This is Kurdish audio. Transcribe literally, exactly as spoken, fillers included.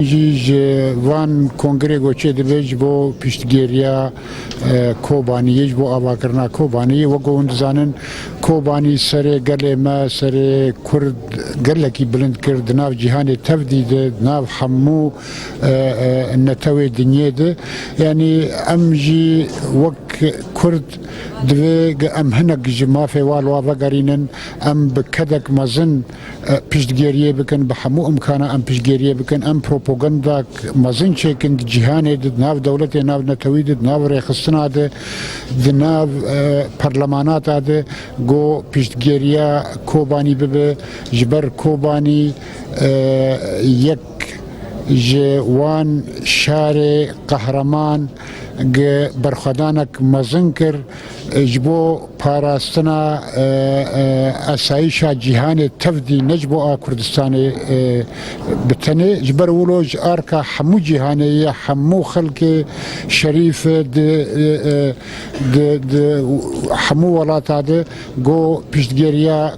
jî ji van kongrê ku çêdibe ji bo piştgiriya, e, Kobaniyê, ji bo avakirina Kobaniyê. Wek ku hûn dizanin, Kobanî serê gelê me, serê Kurd gelekî bilind kir di nav cîhanê tevdî de, di nav hemû, e, e, netewê dinyê de. Yanî em jî wek Kurd divê ge-, em hinek ji mafê wa li wa vegerînin, em bi kedek mezin, e, piştgiriyê bikin, bi hemû imkana em piştgiriyê bikin, em propaganda mezin çêkin di cîhanê de, di nav dewletê navnetewî de, di nav rêxistina de, di nav, e, perlemanata de, ku piştgiriya Kobanî bibe, ji ber Kobanî, e, yek ji wan şarê qehreman ge berxwedanek mezin kir, e, ji bo parastina, e, e, esayîşa cîhanê tevdî, ne ji bo a Kurdistanê, e, bi tenê. Ji ber wilo ji arka hemû cîhanê ye, hemû xelkê şerîf di, e, e, di, di hemû welata de ku piştgiriya